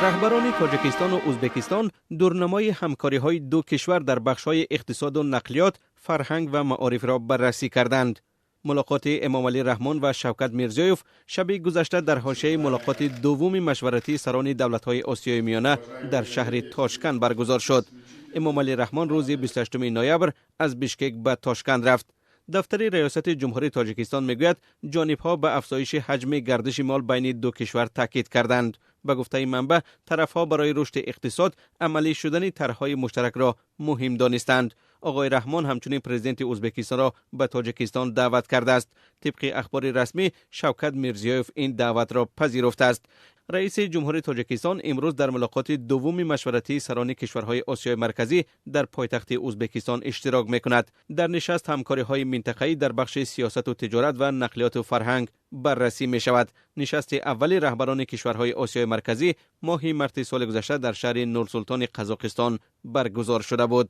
Раҳбарони Тоҷикистону Ӯзбекистон дурнамои ҳамкориҳои ду кишвар дар бахшҳои иқтисоду нақлиёт, фарҳанг ва маорифро баррасӣ карданд. Мулоқоти Эмомалӣ Раҳмон ва Шавкат Мирзиёев шаби гузашта дар ҳошияи мулоқоти дуввуми машваратии сарони давлатҳои Осиёи Миёна дар шаҳри Тошканд баргузор шуд. Эмомалӣ Раҳмон рӯзи 28 ноябр аз Бишкек ба Тошканд рафт. Дафтари Раёсати Ҷумҳурии Тоҷикистон мегӯяд, ҷонибҳо ба афзоиши ҳаҷми гардиши мол байни ду кишвар таъкид карданд. Ба гуфтаи манбаъ, тарафҳо барои рушди иқтисод амалӣ шудани тарҳҳои муштаракро муҳим донистанд. Оғои Раҳмон ҳамчунин президенти Ӯзбекистонро ба Тоҷикистон даъват кардааст. Тибқи ахбори расмӣ, Шавкат Мирзиёев ин даъватро пазируфтааст. Раиси Ҷумҳурии Тоҷикистон имрӯз дар мулоқоти дуввуми машваратии сарони кишварҳои Осиёи Марказӣ дар пойтахти Ӯзбекистон иштирок мекунад. Дар нишаст ҳамкориҳои минтақаӣ дар бахши сиёсату тиҷорат ва нақлиёту фарҳанг баррасӣ мешавад. Нишасти аввали раҳбарони кишварҳои Осиёи Марказӣ моҳи марти соли гузашта дар шаҳри Нурсултони Қазоқистон баргузор шуда буд.